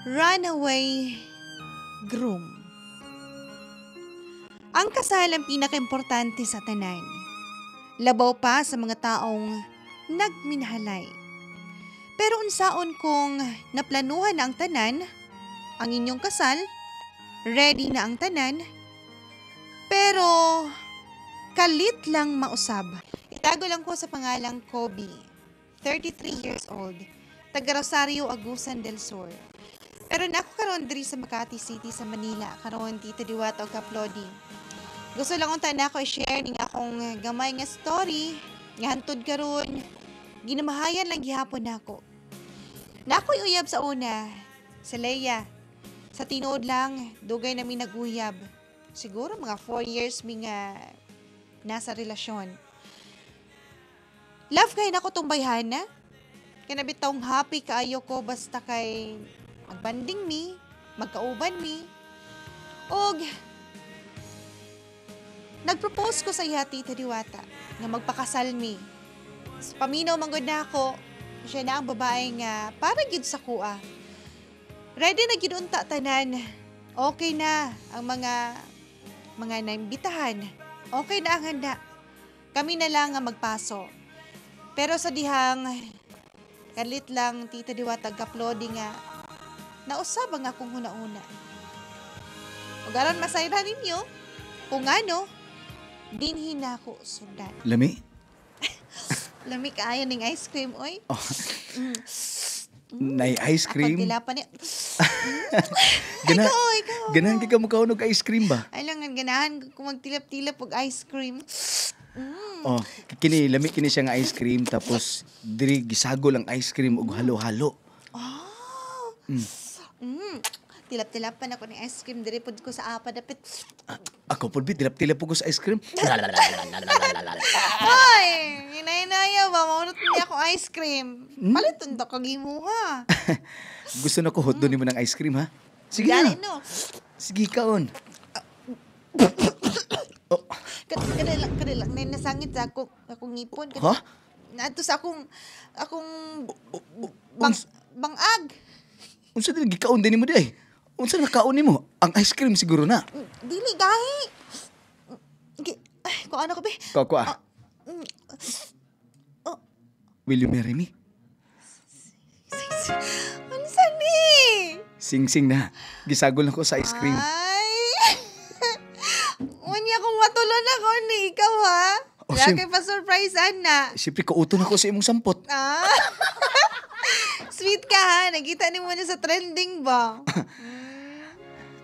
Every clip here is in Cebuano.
Runaway groom. Ang kasal ang pinakaimportante sa tanan. Labaw pa sa mga taong nagminahalay. Pero unsaon kung naplanuhan na ang tanan, ang inyong kasal, ready na ang tanan, pero kalit lang mausab. Itago lang ko sa pangalang Kobe, 33 years old, taga Rosario, Agusan del Sur. Pero nako karon diri sa Makati City sa Manila, karon, Tita Diwata ug Kaplodi. Gusto lang unta nako i-share ning akong gamay nga story nga hantud karon ginamahayan lang gihapon nako. Nakoy uyab sa una, sa Leia. Sa tinuod lang, dugay na mi naguyab. Siguro mga 4 years mi nga nasa relasyon. Love kay nako tong bayhana. Kana bitawng happy kaayo ko basta kay magbanding mi, magkauban mi. Og nagpropose ko sa iya, Tita Diwata, nga magpakasal mi. Sa paminaw man gud na ako, siya na ang babae nga para gyud sa kuha. Ready na gyud unta tanan. Okay na ang mga naimbitahan. Okay na ang handa. Kami na lang ang magpaso. Pero sa dihang kalit lang, Tita Diwata, Kaplodi, nga nausab ang akong huna-huna. Ug aron masayran ninyo kung ano, dinhi na ako sundan. Lami? Lami kaayo ning ice cream, oy. Oh. Nay ice cream. Ako pa ni. Gana, Ikaw, ikaw. Ganahan kay ka mukaon og ice cream ba? Ay lang, ganahan ko magtilap-tilap og ice cream. Oh, kini lami kini siya nga ice cream, tapos diri gisagol ang ice cream og halo-halo. Ah. Tilap-tilapan ako ng ice cream diri pud ko sa apa dapit. Ako pud bi, tilap-tilap ko sa ice cream. Ay, hinay-hinaya ba maunot niya ako ice cream. Paliton to kag imuha. Gusto na ko hotdog nimo ng ice cream, ha? Sige Gani na. No. Sige, kaon. Oh, Kada lang nay nasangit sa akong ngipon. Ha? Naadto sa akong bang, bangag. Unsa din gikaon din nimo di ay? Unsa na kaon nimo? Ang ice cream siguro na. Dili gahi. Ay, kung ano ko be? Ko ko ah. Oh. Will you marry me? Unsa ni? Sing-sing na. Gisagol na ko sa ice cream. Ay. Unya kung matulon ako ni ikaw ha. Oh, Wala kay pa-surprise ana. Siyempre, kauton ako sa imong sampot. Ah. Sweet ka ha. Nakita ni mo na sa trending ba?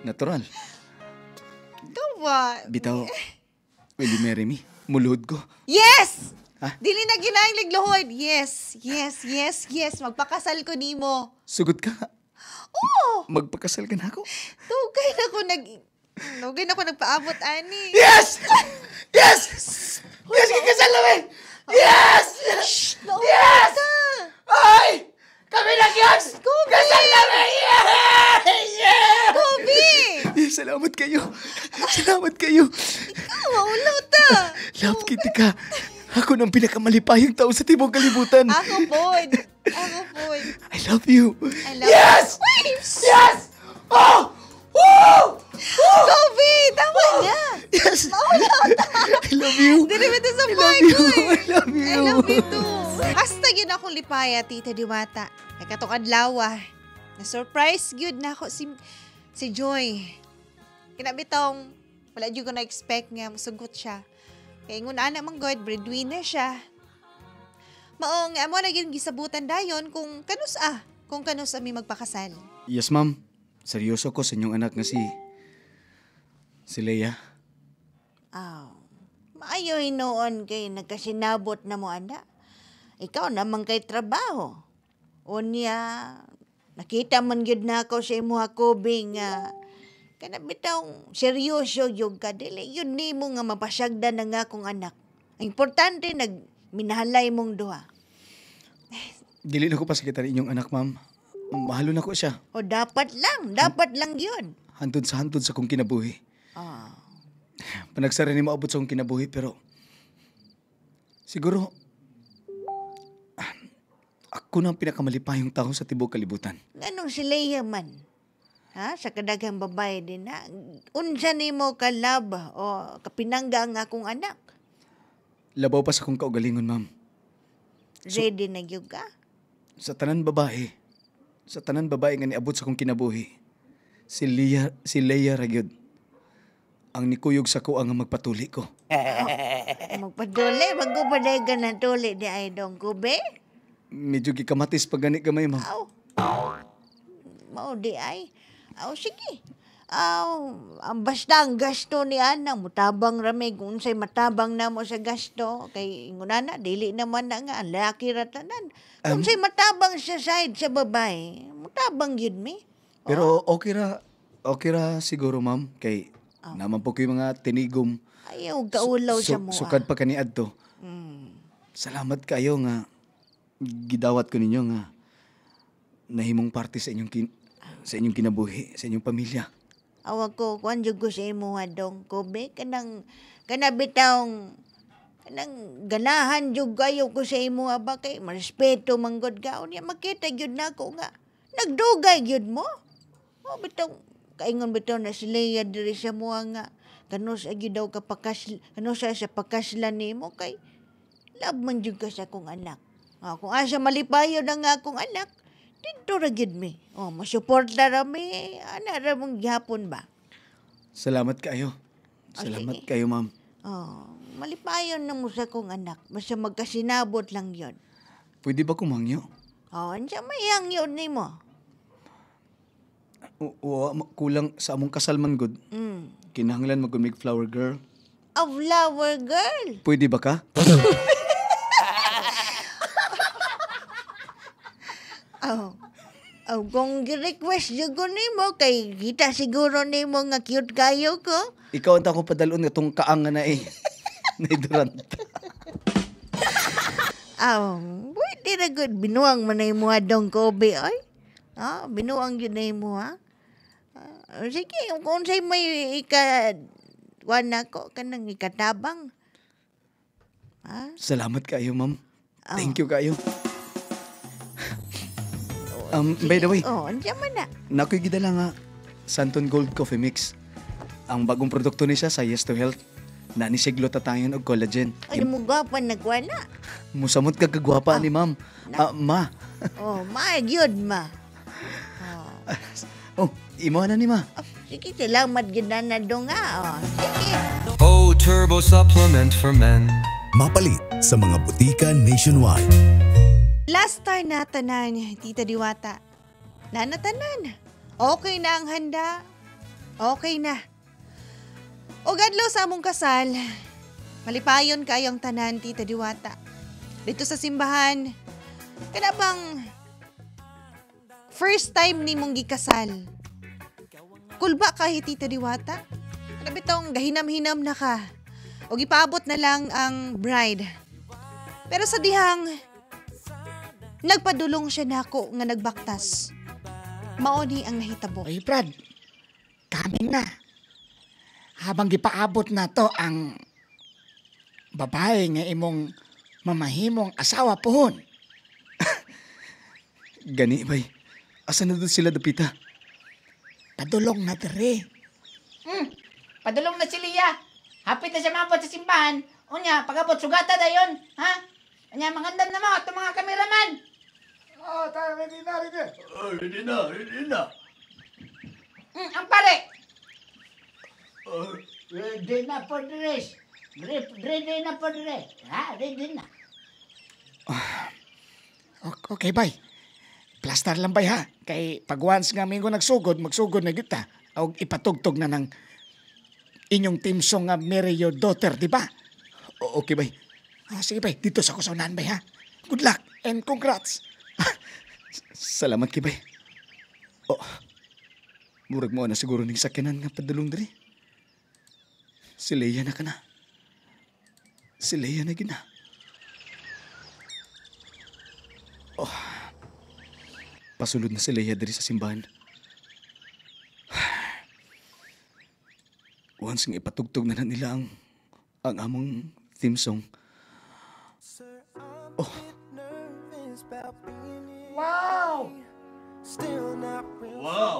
Natural. Ikaw ba? Bitaw, will you marry me? Muluhod ko. Yes! Ha? Dili na ginahing ligluhod. Yes. Magpakasal ko nimo. Sugod ka. Oo! Magpakasal ka na ako. Dugay na ko nagpaabot ani. Yes! Yes! Yes, kikasal namin! Yes! Shh! Yes! Ay! Kami na yes! Kobe! Kasal namin! Yeah! Yeah! Kobe! Eh, salamat kayo. Salamat kayo. Ikaw, maulo ta. Love, kitty ka. Ako ng pinakamalipayang tao sa tibong kalibutan. Ako pod. Ako pod. I love you. I love Yes! Wait! Yes! Oh! Woo! Kobe! Tama na! Yes! Maulo ta. I love you. Dili ba ito sa I love park you. ko eh. I love you. I love you too. Hasta yun akong lipaya, Tita Diwata. Kay katong adlaw. Na-surprise gyud na ako si Joy. Kinabitong, wala jud ko na-expect nga musugot siya. Kay ingon ana man god, breadwinner siya. Maong amo na gyud gisabutan dayon kung kanus ami magpakasal. Yes, ma'am. Seryoso ko sa inyong anak nga si Leia. Aw, maayo hinuon kay nagkasinabot na mo, ana. Ikaw naman kay trabaho. Unya, nakita man gyud na ako sa imuha, Kobe, nga kana bitaw seryoso gyud ka, dili yun nimo nga mapasagdan na nga akong anak. Ang importante nag minahalay mong duha. Dili na ko pasakitan inyong anak, ma'am. Mahalo na ko siya. O dapat lang yun. Hantod sa hantod sa kong kinabuhi. Ah. Panagsara ni maabot sa kong kinabuhi, pero siguro ako na ang pinakamalipayong tao sa tibok kalibutan. Nganong si Leia man? Ha, sa kadaghang babae din na. Unsa nimo ka love o kapinangga ang akong anak? Labaw pa sa akong kaugalingon, ma'am. Ready na gyud ka? Sa tanan babae nga niabot sa akong kinabuhi, si Leia ra gyud ang nikuyog sa ko ang magpatuli ko. Magpaduli, bago pa dahil ka natuli di ay dong kube? Medyo gikamatis pa gani gamay, ma'am. Aw. Mao di ay. Aw, sige. Aw, ang basta ang gasto ni Ana, mutabang rami kung unsay matabang namo sa gasto kay ingon ana dili naman na nga ang laki ra tanan. Kung unsay matabang sa side sa babae, mutabang gyud mi. Pero okay ra siguro, ma'am, kay naman po kayo mga tinigom. Ayaw kaulaw sa mo. Sukad pa kaniadto. Salamat kayo nga gidawat ko ninyo nga nahimong parte sa inyong sa inyong kinabuhi, sa inyong pamilya. Awa ko, kuan jud ko sa imo dong Kobe, kanang kanabitawng kanang ganahan jud kayo ko sa imo ba kay marespeto man gud ka unya makita gyud nako nga nagdugay gyud mo. O bitaw kaingon bitaw na si Leia diri sa moa nga kanus gyud daw ka pakas kanus sa pakaslan nimo kay love man jud ka sa akong anak. Kung asa malipayon ang akong anak, dito ra gyud mi. O, masuporta ra mi. Ana ra mong gihapon ba? Salamat kayo. Salamat kayo, ma'am. Oh, malipayon na mo sa akong anak. Basta magkasinabot lang yon. Pwede ba kumangyo? Oh, unsa may hangyo nimo? Kulang sa among kasal man gud. Kinahanglan magumig flower girl. A flower girl? Pwede ba ka? Oh. Oh, kung gi-request jud ko nimo kay kita siguro nimo nga cute kayo ko. Ikaw ang ako padalon itong kaang nga na eh. Naidurant. Oh, pwede na gud binuang man na imo dong Kobe oy. Ah, binuang jud na imo ha. Sige, kung unsay may ika kuan nako kanang ikatabang. Ha? Salamat kayo, ma'am. Thank you kayo. By the way, oh, andiyan man na. Nakoy gidala nga Santon Gold Coffee Mix. Ang bagong produkto ni siya sa Yes to Health. Na ni siya glutathione og collagen. Ay, mo gwapa nagwala. Musamot ka kagwapa ni ma'am. Ma. Oh, ma, gyud ma. Oh, imo na ni ma. Oh, sige, salamat gyud na dong nga. Oh, sige. Oh, Turbo Supplement for Men. Mapalit sa mga butika nationwide. Last time na tanan, Tita Diwata. Nanatanan. Okay na ang handa. Okay na. O gadlo sa among kasal, malipayon kayong tanan, Tita Diwata. Dito sa simbahan, kana bang first time ni mong gikasal? Kulba kahit, Tita Diwata? Kana bitong gahinam-hinam na ka. O gipaabot na lang ang bride. Pero sa dihang, nagpadulong siya nako nga nagbaktas. Maoni ang nahitabo. Oy, Brad, coming na. Habang gipaabot na to ang babae nga imong mamahimong asawa pohon. Gani, bay. Asa na doon sila dapita? Padulong na dire. Padulong na si Lia. Hapit na siya maabot sa simbahan. Unya, pagabot, sugata dayon. Ha? Unya, mangandam na mo itong mga kameraman. Oh, tayo, ready na, ready. Oh, ready na, ready na. Ang pare. Ready na po, Dres. Ready na po, Dres. Ha? Ready na. Okay, bay. Plaster lang, bay, ha? Kay pag once nga mingo nagsugod, magsugod na kita. O ipatugtog na ng inyong team song nga Marry Your Daughter, di ba? Okay, bay. Ah, sige, bay. Dito sa kusaunan, bay, ha? Good luck and congrats. Salamat, kibay. Oh, murag mo na siguro ning sakyanan nga padulong diri. Si Leia na ka na. Si Leia na gina. Oh, pasulod na si Leia diri sa simbahan. Once nga ipatugtog na nila ang among theme song. Oh. Wow! Wow!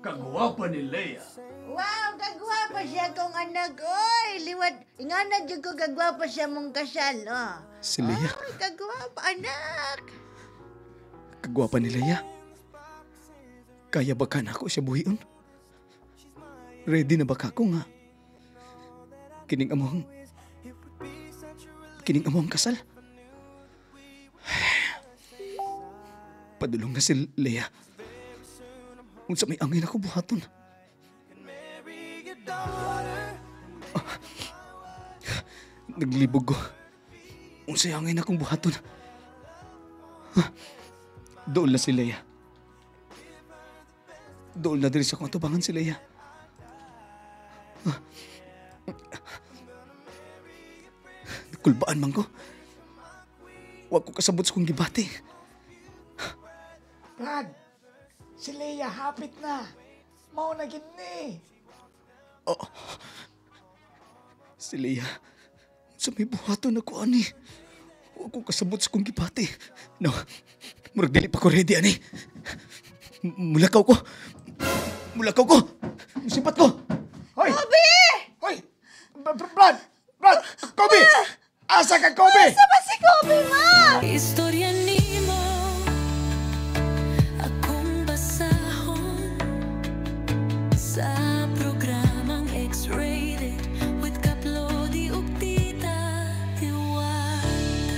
Kagwapa ni Leia. Wow, kagwapa siya kong anak. Oy, liwat. Ingana jud ko kagwapa siya mong kasal. Oh. Si Leia. Ay, kagwapa, anak. Kagwapa ni Leia. Kaya ba ka na ako siya buhion? Ready na ba ka ko nga? Kining among kasal. Padulong na si Leia. Unsa may angin ako buhaton. Naglibog ko. Unsa angin akong buhaton. Dool na si Leia. Dool na diri sa akong atubangan si Leia. Kulbaan man ko. Wa ko kasabot sa kong gibati. Brad, si Leia hapit na. Mao na gid ni. Oh. Si Leia, sa may buhaton ako ani. Wa ko kasabot sa kong gibati. No, murag dili pa ko ready ani. Mulakaw ko. Mulakaw ko. Musipat ko. Hoy! Kobe! Hoy! Brad! Brad! Kobe! Asa ka, Kobe? Asa ba si Kobe, ma? Istorya nimo akong basahon sa programang X-rated with Kaplodi ug Tita Diwata.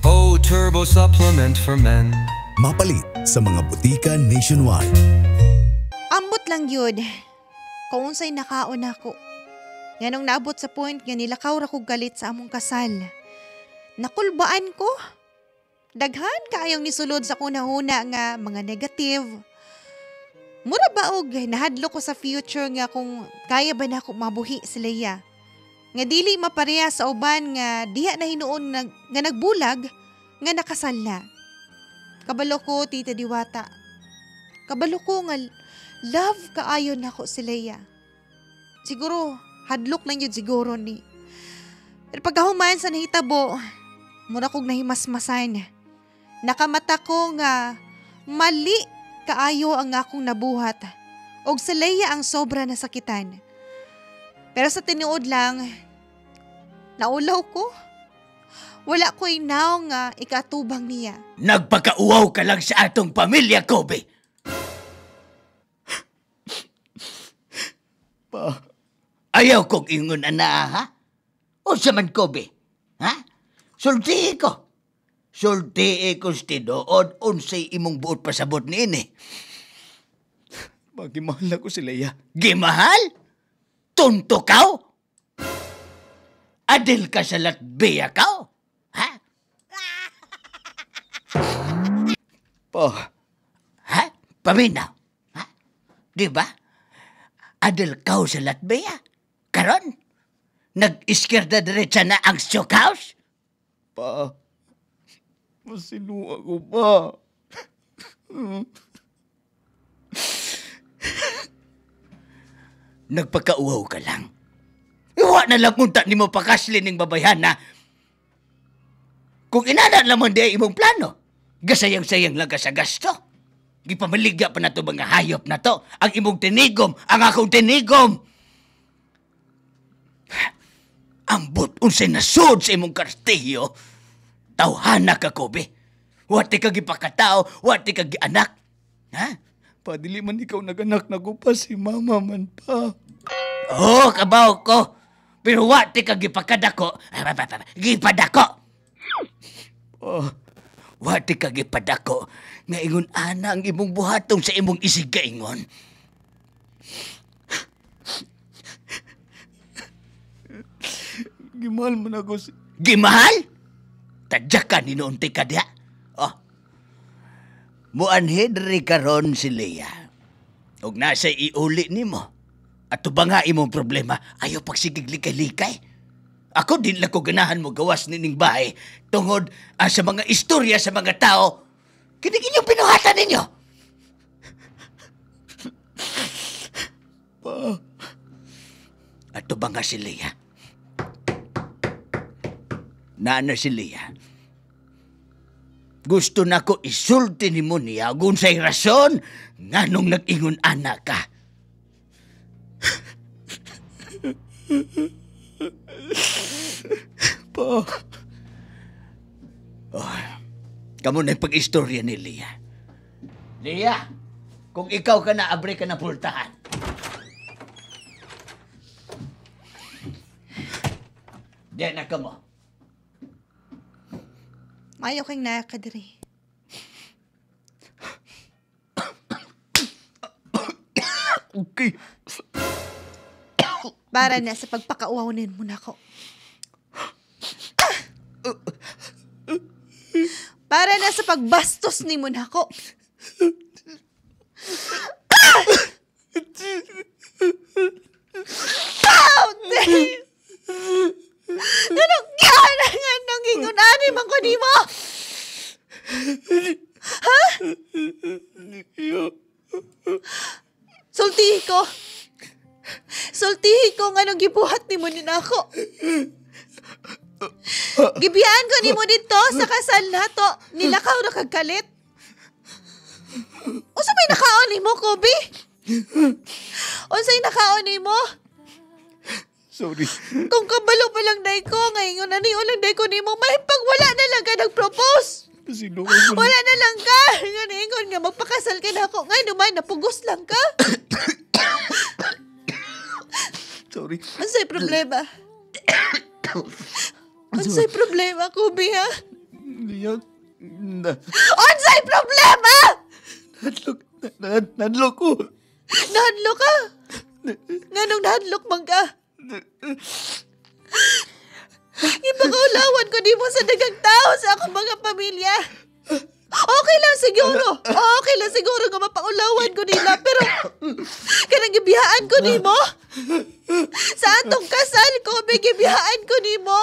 Oh, Turbo Supplement for Men. Mapalit sa mga butika nationwide. Ambot lang yun. Kung unsay nakaon ako. Nganong naabot sa point nga nilakaw ra ko galit sa among kasal. Nakulbaan ko. Daghan kaayong nisulod sa kunahuna nga mga negative. Mura ba og nahadlo ko sa future nga kung kaya ba na ako mabuhi si Leia. Nga dili mapareha sa uban nga diha na hinuon nga nagbulag nga nakasal na. Kabalo ko, Tita Diwata. Kabalo ko nga love kaayo nako si Leia. Siguro, hadlok lang yun siguro ni. Pero pagkahuman sa nahitabo, mura kog nahimasmasan. Nakamata ko nga mali kaayo ang akong nabuhat. Og si Leia ang sobra na sakitan. Pero sa tinuod lang, naulaw ko. Wala ko inaw nga ikatubang niya. Nagpakauaw ka lang sa atong pamilya, Kobe. Pa. Ayaw kong ingon ana, ha? Unsa man, Kobe? Ha? Sulti ko. Sulti ko sa tinuod unsay imong buot pasabot niini. Ba, gimahal ako si Leia. Gimahal? Tunto kaw? Adil ka sa Latvia kaw? Ha? Pa. Ha? Paminaw? Ha? Di ba? Adil kaw sa Latvia? Karon? Nag-iskierda diretsa na ang Stockhouse? Pa. Masinuha ko pa. Nagpakauaw ka lang. Iwa na lang unta ni mo pakaslin ng babayhan na kung inana lamang di ay imong plano, gasayang-sayang lang ka sa gasto. Gipamaligya pa na to mga hayop na to. Ang imong tinigom, ang akong tinigom. Ambot unsay nasud sa imong kartiyo. Tawhana ka, Kobe. Wati ka gipakatao, wati ka gianak. Ha? Padili man ikaw naganak na ko pa si mama man pa. Oo, oh, kabaw ko. Pero wati ka gipakadako, gipadako. Oh. Wati ka gipadako nga ingon ana ang imong buhatong sa imong isig kaingon. Gimahal man ako si... Gimahal? Tadya ka ni noon ka diha. Oh. Muanhi diri karon si Leia. Ug nasa iuli nimo. Ato ba nga imong problema? Ayaw pagsigig likay-likay. Ako din lang ko ganahan mo gawas nining bahay tungod sa mga istorya sa mga tao. Kinig inyong pinuhatan ninyo. Pa. Ato ba nga si Leia? Naana si Leia. Gusto nako isulti nimo niya kung unsay rason nganong nag-ingon ana ka. Pa. Oh, kamo na yung pag-istorya ni Lia. Lia, kung ikaw ka na, abre ka na pultahan. Diyan na ka mo. Maayo kang nakadiri. Okay. Para na sa pagpakauawnin mo na ako. Para na sa pagbastos ni mo na ako. Dave! Nanong gana nga nang ingunani man ko nimo? Ha? Sultihi ko. Sultihi ko nga nung gibuhat nimo ni nako. Gibiyaan ko nimo dito sa kasal nato. Nilakaw ra kag kalit. Unsa may nakaon nimo, Kobe? Unsay nakaon nimo? Sorry. Kung kabalo pa lang day ko, ngayon na niyo lang day ko nimo, mahipag wala na lang ka nag-propose. Sino ka? Wala na lang ka. Nga niingon nga magpakasal ka na ako. Ngayon naman, napugos lang ka. Sorry. Unsay problema? Unsay problema, Kobe, ha? Lia, Unsay problema? Nadlok, nadlok ko. Nahadlok ka? Nganong nahadlok man ka? Ipakaulawan ko di mo sa dagang tao sa akong mga pamilya. Okay lang siguro. Okay lang siguro nga mapaulawan ko nila. Pero kanang gibiyaan ko nimo. Sa atong kasal ko, may gibiyaan ko nimo.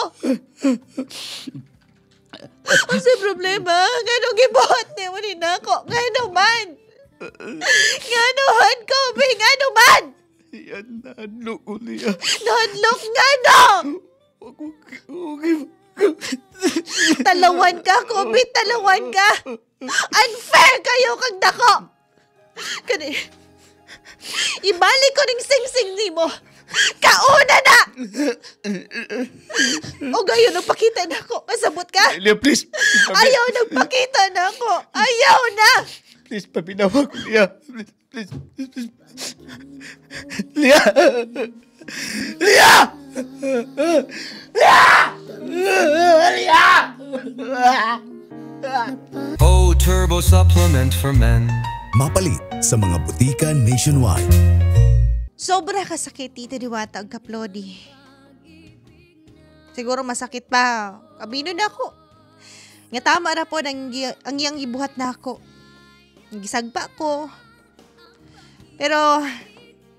Unsay problema? Nganong gibuhat nimo ni nako? Ngano man? Ngano man, Kobe? Ngano man? Yan, nahadlok ko niya. Nahadlok ngano? Okay. Talawan ka, Kobe. Talawan ka. Unfair kayo kag dako. Kani, ibalik ko ning sing-sing nimo. Kauna na! O gayon, nagpakita na ako. Kasabot ka? Lia, please. Ayaw, nagpakita na ako. Ayaw na! Please, paminawa ko, Lia. Please, please, please, please. Lia! Lia! Lia! Lia! Oh, Turbo Supplement for Men. Mapalit sa mga butika nationwide. Sobra kasakit, Tita Diwata, ang kaplodi. Siguro masakit pa. Kabino na ako. Nga tama ra po ang iyang ibuhat na ako. Gisagpa ko. Pero,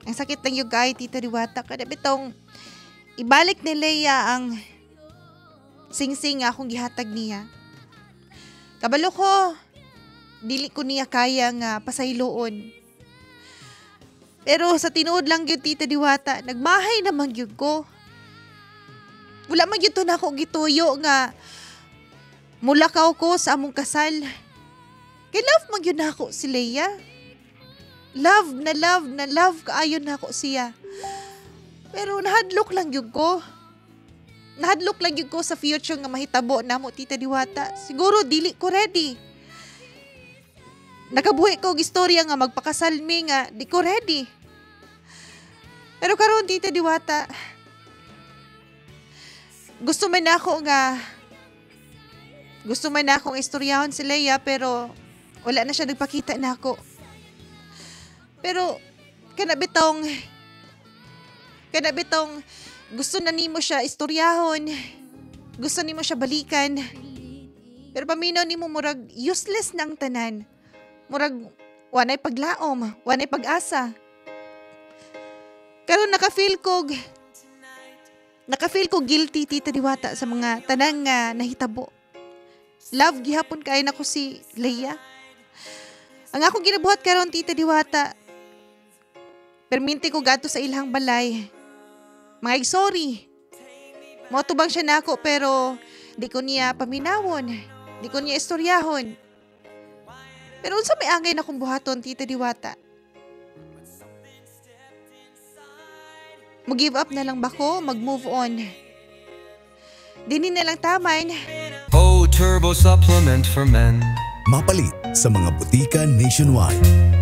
ang sakit ng yugay, Tita Diwata. Kada bitong, ibalik ni Leia ang singsing akong gihatag niya. Kabalo ko, dili ko niya kaya nga pasayloon. Pero sa tinuod lang gyud, Tita Diwata, nagmahay naman gyud ko. Wala man gyud to nako gituyo nga mulakaw ko sa among kasal. Kay love man gyud nako si Leia. Love na love na love kaayo nako siya. Pero nahadlok lang gyud ko. Nahadlok lang gyud ko sa future nga mahitabo namo, Tita Diwata. Siguro dili ko ready. Nakabuhi ko og istorya nga magpakasal mi nga di ko ready. Pero karon, Tita Diwata, gusto man akong istoryahon si Leia pero wala na siya nagpakita na ako. Pero kana bitong gusto na nimo siya istoryahon. Gusto nimo siya balikan. Pero paminaw nimo murag useless na ang tanan. Murag wanay paglaom, wanay pag-asa. Karon naka-feel ko guilty, Tita Diwata, sa mga tanang nahitabo. Love gihapon kay nako si Leia. Ang akong ginabuhat karon, Tita Diwata, perminti ko gadto sa ilang balay. Mga sorry. Motubang siya nako pero di ko niya paminawon. Di ko niya istoryahon. Pero unsa may angay na kong buhaton, Tita Diwata? Mag-give up na lang ba ko? Mag-move on? Dini na lang taman. Oh, Turbo Supplement for Men. Mapalit sa mga butika nationwide.